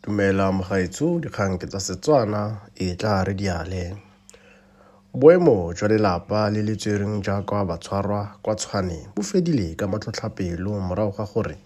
Dumela mogaetsho, dikgang ke tsa Setswana e tla re diale. Boemo jwa lelapa le le tserweng jaaka batshwarwa kwa Tshwane bo fedile ka matlhotlhapelo morago ga gore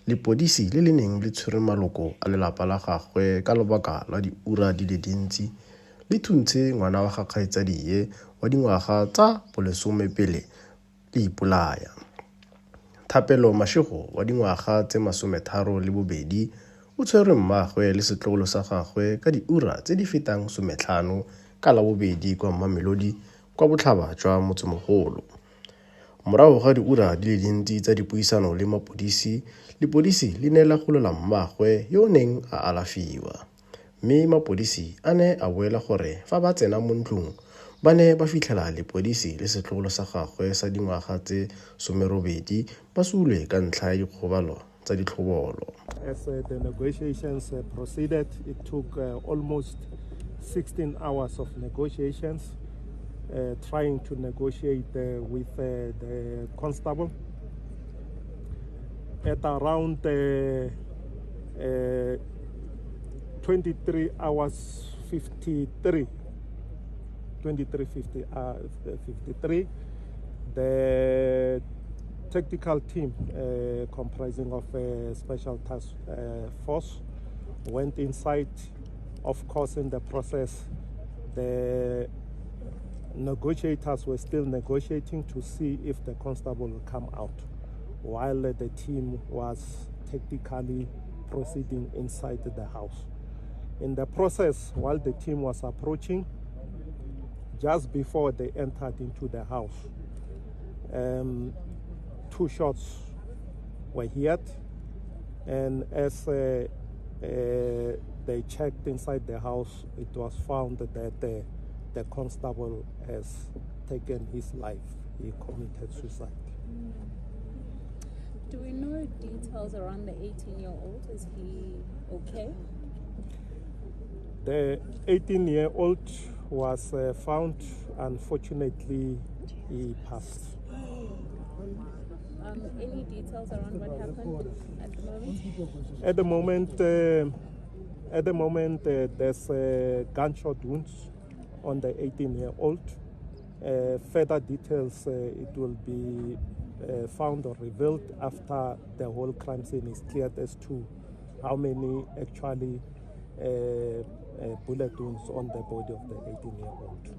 lepodisi le le neng le tshwere maloko a lelapa la gagwe ka lobaka lwa diura di le dintsi le thuntshe ngwana wa ga kgaitsadie wa dingwaga tsa bolesome pele le ipolaya. Thapelo Mashego wa dingwaga tse 32 o tshwerwe mmaagwe le setlogolo sa gagwe ka diura tse di fetang 50 ka Labobedi kwa Mamelodi kwa botlhaba jwa motsemogolo. Morago ga diura di le dintsi tsa dipuisano le mapodisi, lepodisi le ne la golola mmaagwe yo o neng a alafiwa. Mme mapodisi a ne a boela gore fa ba tsena mo ntlong ba ne ba fitlhela lepodisi le setlogolo sa gagwe sa dingwaga tse 18 ba sule ka ntlha ya dikgobalo tsa ditlhobolo. As the negotiations proceeded, it took almost 16 hours of negotiations, trying to negotiate with the constable. At around 23 hours 53, 23:50, 53, the tactical team comprising of a special task force went inside. Of course, in the process, the negotiators were still negotiating to see if the constable will come out, while the team was tactically proceeding inside the house. In the process, while the team was approaching, just before they entered into the house, 2 shots were heard, and as they checked inside the house, it was found that the constable has taken his life. He committed suicide. Do we know details around the 18-year-old? Is he okay? The 18-year-old was found. Unfortunately, he passed. Any details around what happened at the moment? At the moment, there's gunshot wounds on the 18-year-old. Further details, it will be found or revealed after the whole crime scene is cleared as to how many actually bullet wounds on the body of the 18-year-old.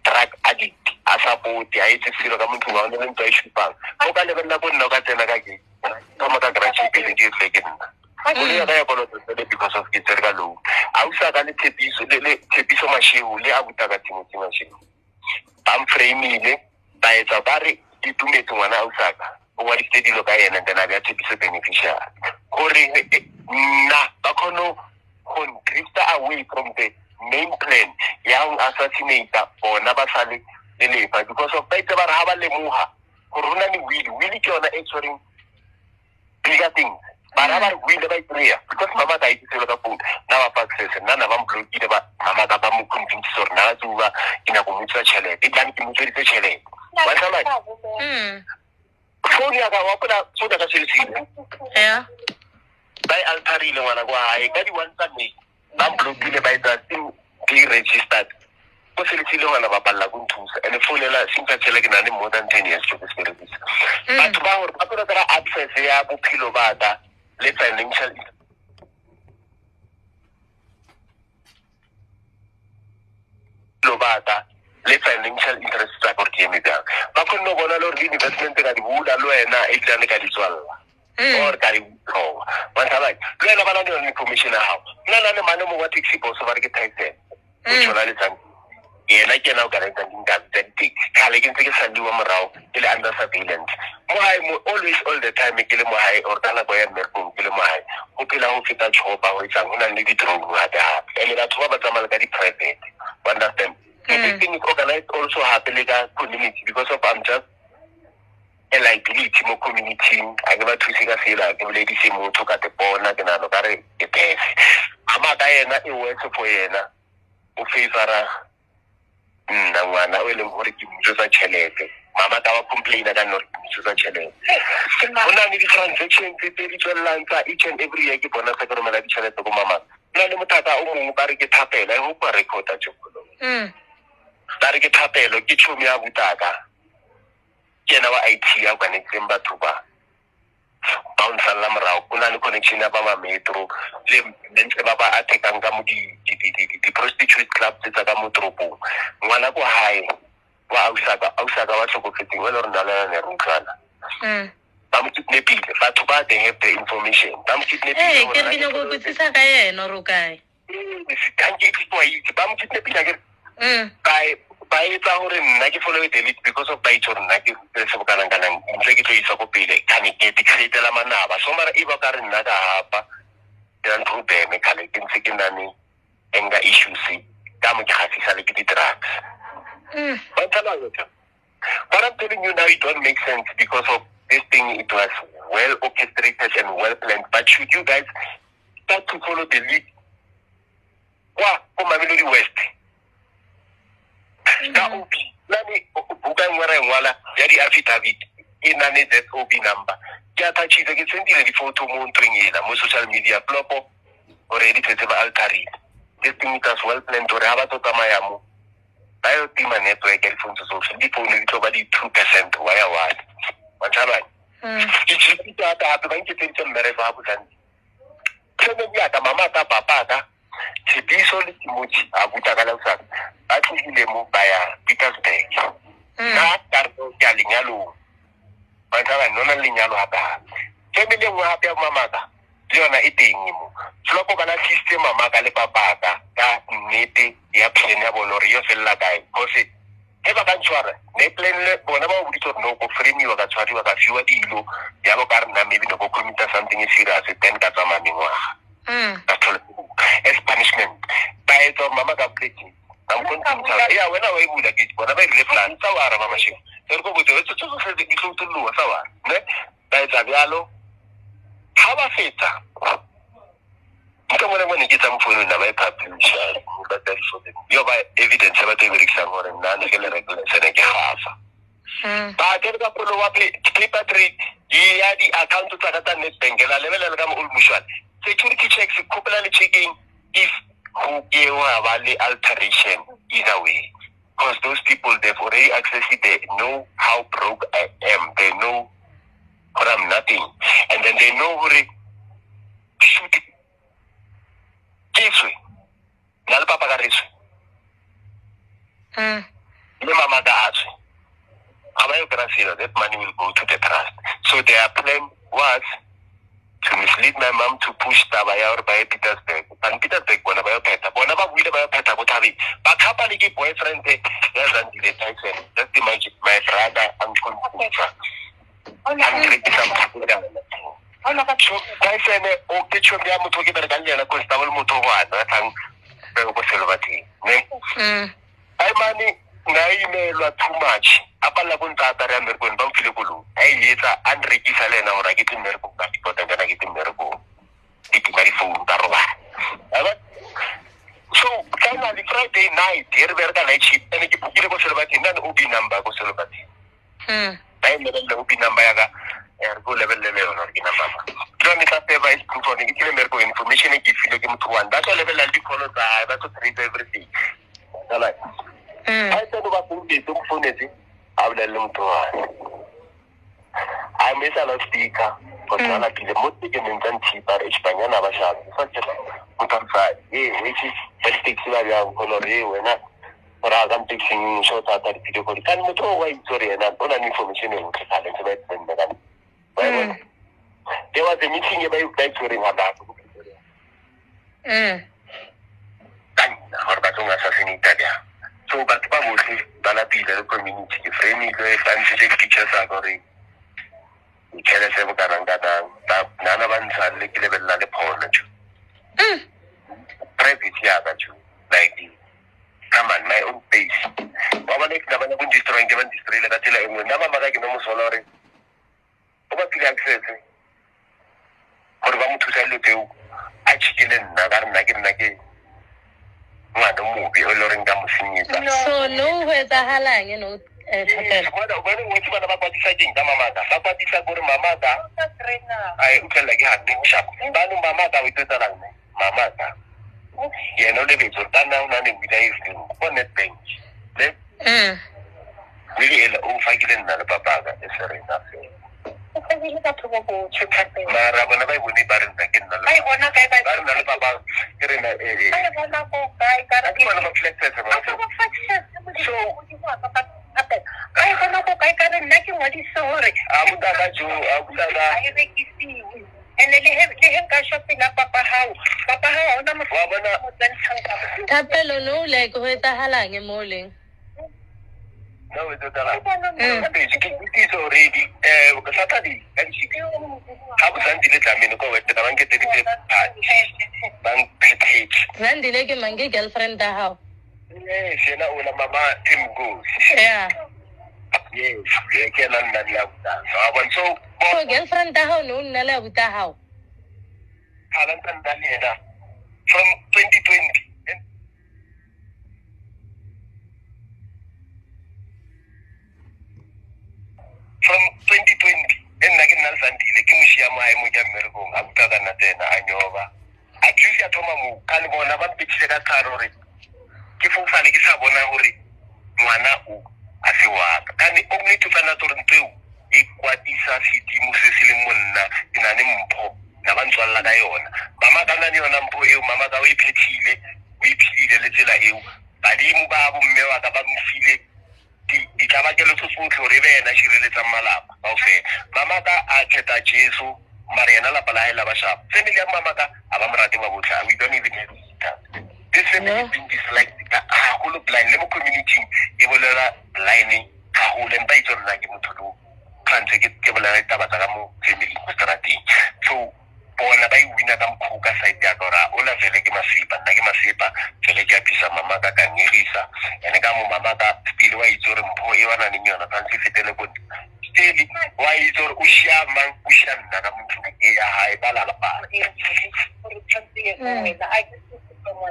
Drug addict, a support, a itse selo ka motho wa le ntwa e shupang. O ka lebella ko nna o ka tsena ka ke. Ka mo ka garage pele ke tle ke nna. Koloi ya ka ya kolota tsele because of ke tsere ka loan. A usa ka le tshepiso le tshepiso Mashego le a buta ka Timothy Mashego. Ba mframeile, ba etsa ba re ke tumetse ngwana a usaka. O ngwadisitse dilo ka yena, then a be a tshepiso beneficiary. Gore nna ba kgone go drift away from the main plan ya go assassinate bona ba sale le lefa, because of ba itse ba re ha ba lemoga gore ho na le will ke yona e tshwereng bigger things. Ba ra ba re will ba e kry-a because mama ka itse selo ka phone, nna ba fa access, nna na ba mblokile, ba mama ka ba mo convince gore nna tsuba ke nyaka go mo utswa tšhelete, e tlane ke mo utsweditse tšhelete. Wa tlhaloganya? Phone ya ka, wa hopola phone ya ka Cell C? Yeah. Ba e alterile ngwana kwa hae ka di-1 tsa May. Ba mblokile, ba etsa SIM deregistered. Ko Cell C le ngwana ba palla go nthusa. And phone ela SIM card tshela ke na le more than 10 years ke se berekisa. Batho ba hore ba tlo kry-a access ya bophelo ba ka le financial bophelo ba ka le financial interest tsa gore ke eme bjang. Ba kgonne go bona le gore le investment ka di bula le wena ebilane ka di tswalla. Or ka di tloga. Wa tlhaloganya? Le wena ba na le yone information ya gago. Nna na le mane mongwe wa taxi boss ba re ke Tyson. O tshwana le tsang. Yena ke yena o ka retsang dinkabe tsa di-taxi. Kgale ke ntse ke salliwa morago ke le under surveillance. Mo hae mo always all the time ke le mo hae or ka nako ya mmerekong ke le mo hae. Go phela go feta chopper go etsang go na le di-drone gape gape. And batho ba ba tsamaya le ka di-private. You understand? So this thing is organized also hape le ka community because of I'm just a liability mo community. A ke ba thuse ka sela, ke boledise motho ka te bona, ke nahana ka re ke deaf. Mama ka yena e worse for yena. O favora nna ngwana e leng gore ke motsosa tšhelete. Mama ka ba complaina ka nna gore ke motsosa tšhelete. Go na le di-transaction tse di tswelelang tsa each and every year, ke bona sa ke romela ditšhelete ko mama. Go na le mothata o mongwe ba re ke thapelo, I hope wa recorda tšokolo. Ba re ke thapelo, ke tšhomi ya butaka, ke ena wa IT ya connecteng batho ba ba o nsalela morago. O na le connection ya ba ma metro le ntse ba ba attackang ka mo di-prostitute club tse tsa ka mo toropong. Ngwana ko hae wa ausaka wa tlhokofetseng, o e le gore nna le ena ne re utlwana. Ba mo kidnapile. Batho ba, they have the information, ba mo kidnapile. Ee, ke re ke nyako go botsisa ka yena gore o kae. Kanke ke wa itse ba mo kidnapile akere. Ba etsa gore nna ke follow the lead because of ba itse gore nna ke se bokanang-kanang ntse ke tlo isa ko pele, kane ke te createla manaba. So mara e ba ka re nna ka hapa ke na le problem kgale, ke ntse ke nane anger issues ka mo ke gafisa le ke di-drugs. Ba ntlhaloganya? What I'm telling you now, it don't make sense because of this thing, it was well orchestrated and well planned. But should you guys start to follow the lead kwa ko Mamelodi West ka OB nane buka nngwe ra e ngwala ya di-affidavit, e nane that OB number, ke attachitse, ke sendile di-photo mo ntlong ela mo social media flopo gore di setse ba alterile. This thing, it was well planned gore ha ba tlo tsamaya mo ba yo tima network ya difounu tse tsotlhe, difounu di tlo ba di-2% wa ya one wa ntlhaloganya. Ke chipita gape gape ba nketseditse mmereko ga botlhantsi. Family ya ka, mama ka, papa ka, Tshepiso le Timothy a buta ka laosaka ba tlogile mo ba ya Pietersburg. Nna ka re ke a lenyalong, ba ntlhaloganya, no na le lenyalo gape gape. Family e nngwe gape ya mamaka le yona e teng mo flopo, ba latlhisitse mamaka le papaka ka nnete ya plan ya bone gore yo felela kae, cause ge ba ka ntshwara ne plan le bona ba boditse gore no ko framiwa, ka tshwariwa, ka fiwa dilo ya bo ka re nna maybe ne ko commita something e serious, then ka tsamaya mengwaga ka tlhole as punishment ba etsa gore mama ka boletse ba mkontintsha ya wena wa e bula ke bona ba irile plan sa wara mama sheng se re ko botse tse tsotlhe di tlo utolloa sa wara ne ba etsa bjalo. Ha ba fetsa ka mone mone ke tsa mofounu nna ba e publisha ba tsa difounu yo ba evidence ba tlo e berekisang gore nna ne ke le reckless ne ke gafa. Ba kere ka polo wa paper trade ya di-account tsa ka tsa Nedbank, la lebelela ka mo Old Mutual security checks, kgopela le checking if go ke wa ba le alteration either way, because those people, they've already accessed it. They know how broke I am, they know gore I'm nothing, and then they know gore shoot ke tswe nna le papa ka re tswe le mama ka a tswe, ga ba yo kry-a selo. That money will go to the trust. So their plan was to mislead my mom, to push taba ya gore ba ye Pietersburg. Ban Pietersburg bona ba yo phetha, bona ba buile ba yo phetha ko thabeng, ba khapa le ke boyfriend ya Zandile Tyson. That's the my brother a nkontsha a nrekisa. So Tyson o ke tšhomi ya motho o ke berekang le yena, constable, motho o gwana a tlang ko Selvating ne. Ai mane na imelwa too much, a palela ko ntata re ya mmerekong, ba mfile koloi a e etsa a nrekisa le ena gore a ke tle mmerekong, ka dipota jana ke tle mmerekong, ke tima difounu ka robala. So finally Friday night e re bereka night shift ene ke bookile ko Selvating, nna le OB number ko Selvating. Ba e lebelele OB number ya ka, re ko lebelele yona gore ke number ma ke yone tla serve as proof one ke tlile mmereko, information e ke filwe ke motho one, ba tlo lebelela le dikholo tsa hae, ba tlo trace everything. Ha e tsene ba founetse, o founetse a bolelele motho wane, a mo etsa loudspeaker motho a lapile mo tekeneng tsa nthipa re banyana ba shape fa ke motho a sa e wetse ba di-taxi ba bjang kgone gore e wena gore a ka mo-taxing so thata di-video call kane motho o wa itse gore yena o na le information e yotlhe kgale ntse ba e tsenne kane wa e bona. There was a meeting e ba e tshwereng ga batho ka nna gore ba tlo assassinata bjang. So batho ba botlhe ba lapile le community, ke framile, ba ntshitse di-picture tsa ka gore ditšhelete se bokanang kanang nana ba ntsha le ke lebelela le phone jo private yaka jo, like, come on, my own space wa bona ke ba nyako destroying, ke ba destroyile ka tsela e nngwe. Nna mama ka ke no mosola gore o ba file access gore ba mo thusa dilo tseo, a checkele nna ka re nna ke ngwana. o mobe o le goreng ka mo senyetsa. So no ho etsahalang no Thapelo? Bona bona o bana ba kwatisa keng ka mamaka ba kwatisa kore mamaka ai utlwela ke hantle sharp banong mamaka o itsetsalang ne mamaka yena o lebetse gore ka nna o na le wila e rileng ko Nedbank le wili ela o fakile nna le papaka e se rena fela mara bona ba e bone ba re nna ke nna le ba re nna le papa ke rena ke bona ba flexese ba so a butaka jo a butaka wa bona. Thapelo no like ho etsahalang mo leng? No, it's not that. Ke utlwisa already Saturday ka di-6 ga bo Zandile tlamene ko West ka ba nketseditse party ba mphethetse. Zandile ke mang, ke girlfriend ya hao? Yes, yena o la mama Timgosi. Yeah. Yes, ke yena nna le abutaka wa bona so. So girlfriend ya hao no nna le abuta hao? Kgala ntse nna le yena from 2020. From 2020 e nna ke nna le Zandile ke mošia mo hae mo ke ya mmerekong a buta ka nna tsena a nyoba abuse ya thoma moo ka le bona ba mpethile ka tlhare gore ke foufale ke sa bona gore ngwana o a se waka kane only to find out gore ntho eo e kwatisa sedimo se se leng mo nna ke na le mpho na ba ntswalla ka yona mama ka na le yona mpho eo mama ka o e phethile o iphedile le tsela eo badimo ba bomme wa ka ba mofile ditlabakelo tse tsotlhe gore e be yena a šireletsang malapa kaofela. Mama ka a kgetha Jesu mara yena lapa la hae la ba shapa family ya mama ka a ba mo rate ba botlhe. We don't even have it. This family No. is being disliked haholo blind le mo community e bolela blind haholo empa itse nna ke motho lo tshwanetse ke bolela ditaba tsa ka mo family mo strateng so bona ba e wina ka mokgwa o ka side ya ka gore ola vele ke masepa nna ke masepa vele ke apisa mama ka ka nyegisa ene ka mo mama ka still wa itse gore mpho e ba nang le yona tshwanetse e fetele ko still wa itse gore o shia mang o shia nna ka mo ntlong e ya hae ba lapa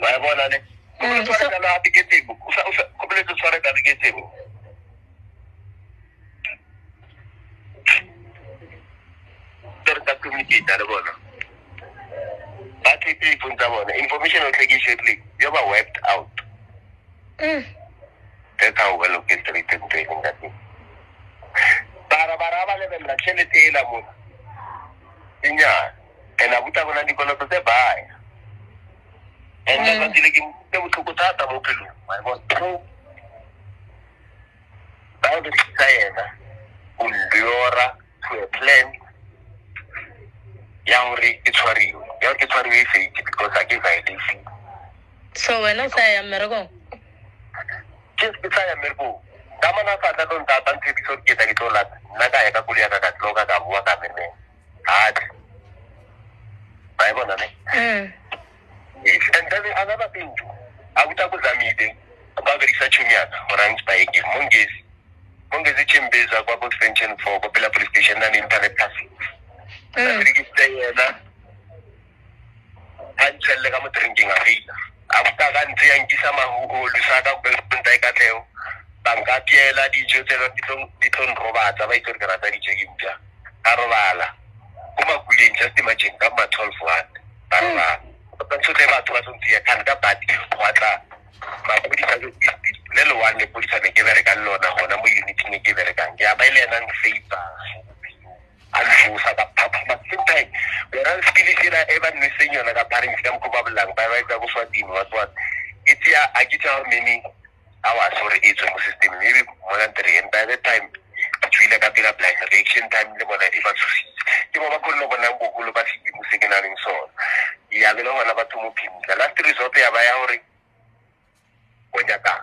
wa e bona ne So tshware ka hape ke tsebo o sa o boletse tshware ka ke tsebo re ka communicate le bona ba tletse diphone tsa bona information o tle ke sharile yo ba wiped out. That's how well orchestrated ntho e leng ka teng bara bara ba lebelela tšhelete e la mona e nyane and abuta bona dikoloto tse baya and letsatsi le ke tse botlhoko thata mo pelong wa e bona so ba o berekisa yena o lora to a plan ya gore ke tshwariwe ya gore ke tshwariwe e fake because a ke violation. So wena o sa ya mmerekong? Ke sa ya mmerekong ka mana sa tla tlo ntata ntshepisa gore ke tla ke tlo lata nna ka ya ka koloi ya ka ka tloka ka boa ka memeng ha tle ba e bona ne. Yes, and then another thing too abuta ko Zamile ba berekisa tšhomi ya ka gore a ntspike mongezi mongezi Chembeza kwa ko extension 4 ko pela police station na le internet cafe ka berekisitse yena a ntshelle ka mo drinking a feila abuta ka ntse ya nkisa Lusaka ko nta e katlego ba nka piela dijo tse di tlo nrobatsa ba itse gore ke rata dijo ke mpša ka robala ko makuleng just imagine ka ma 12 one ba robala ba tshotle batho ba tsontse ya kana ka bati go atla mapodisa le le one lepodisa ne ke bereka le lona gona mo uniting e ke berekang ke ya ba ile ena nseipa a nfosa ka phaphama same time wena sepili sela e ba nweseng yona ka parents ka mokgwa ba bolelang ba ba etsa ko Swatini what what e tseya a ke tsa how many hours gore e tswe mo system maybe more than 3 and by the time ke tswile ka pela blind reaction time le bona e ba tshositse ke mo ba kgonne go bonang bogolo ba sedimo se ke nang leng sona ya be le gona batho mo phimla last resort ya ba ya gore o nyaka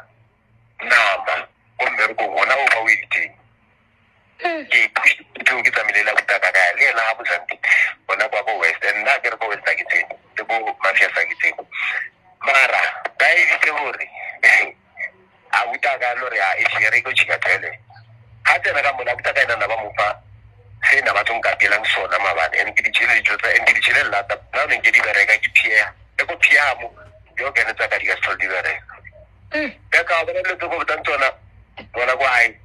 nama ko mmerekong gona o ba o editeng ke pushitse ke tsamaile la butaka ka ya le ena ga bosante bona kwa ko west and nna ke re ko west a ke tsene le ko mafia sa ke tsene mara ba editse gore a butaka lo re a e tshwere ko tšhika tšhele ga tsena ka mona butaka ena na ba mo fa se na ba tlo nkapelang sona maabane and ke di jele dijo tsa and ke di jele lata nna ne ke di bereka ke phiega e ko phiega mo yo kene tsa ka di ka se tlhole di bereka. Ya ka bona dilo tse ko botang tsona bona kwa gae.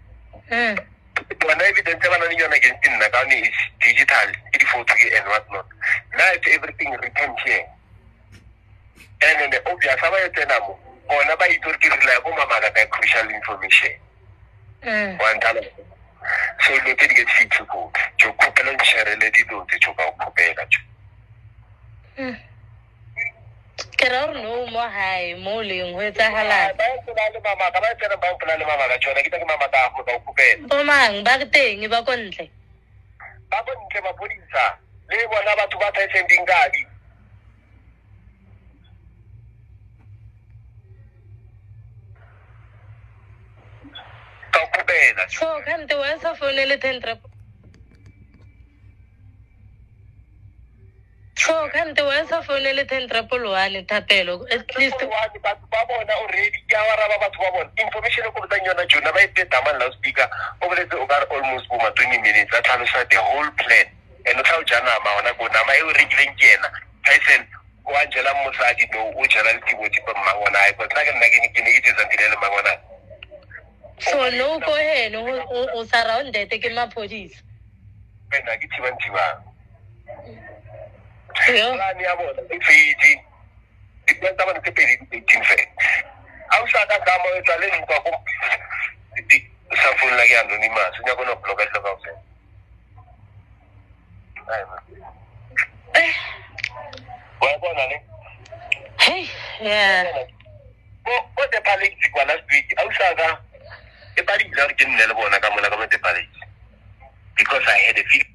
Bona evidence ba na le yona against nna ka one is digital, ke di-photo ke and what not. Now it's everything written here. And then obvious ha ba e tsena mo, bona ba itse gore ke rely ko mamaka ka crucial information. Wa nthala. So dilo tse di ke fitlhe ko, jo kgopela nsharele dilo tse jo ka o kgopela jo. Ke ra gore no mo gae mo o leng go etsagalang. Ba mpolaya le mamaka, ba tsena ba mpolaya le mamaka tsona ke tla ke mamaka a go ka o kgopela. Bo mang ba re teng ba ko ntle? Ba ko ntle maphodisa le bona batho ba Tyson Dinkabi. Ka o kgopela. So kante wa sa founele ten triple. So kante wa sa founele 10111 Thapelo at least One, batho ba bona already ke a araba batho ba bona information e ko botsang yona jona ba e tee damane loudspeaker o boletse o ka re almost bo ma 20 minutes a tlhalosa the whole plan and o tla o ja nama ona ko nama e o rekileng ke ena Tyson o a jela mosadi no o jela le Timothy pa mmangwana ae because nna ke nna ke ne ke ne ke tsetsang le mmangwana. So no ko heno o surrounded ke maphodisa. Wena ke thibang thibang. Yo. Plan ya bona e fetse. Diplan tsa bona tse pedi di 18 fela. Ha o sa ka ka mo etsa le ntwa ko sa founela ke anonymous, o nyaka no block-a dilo kaofela. Ai, man. Wa bona ne? Hey, yeah. Ko the palace kwa last week, ha o sa ka e padile gore ke nne le bona ka mola ka mo the palace. Because I had a feeling.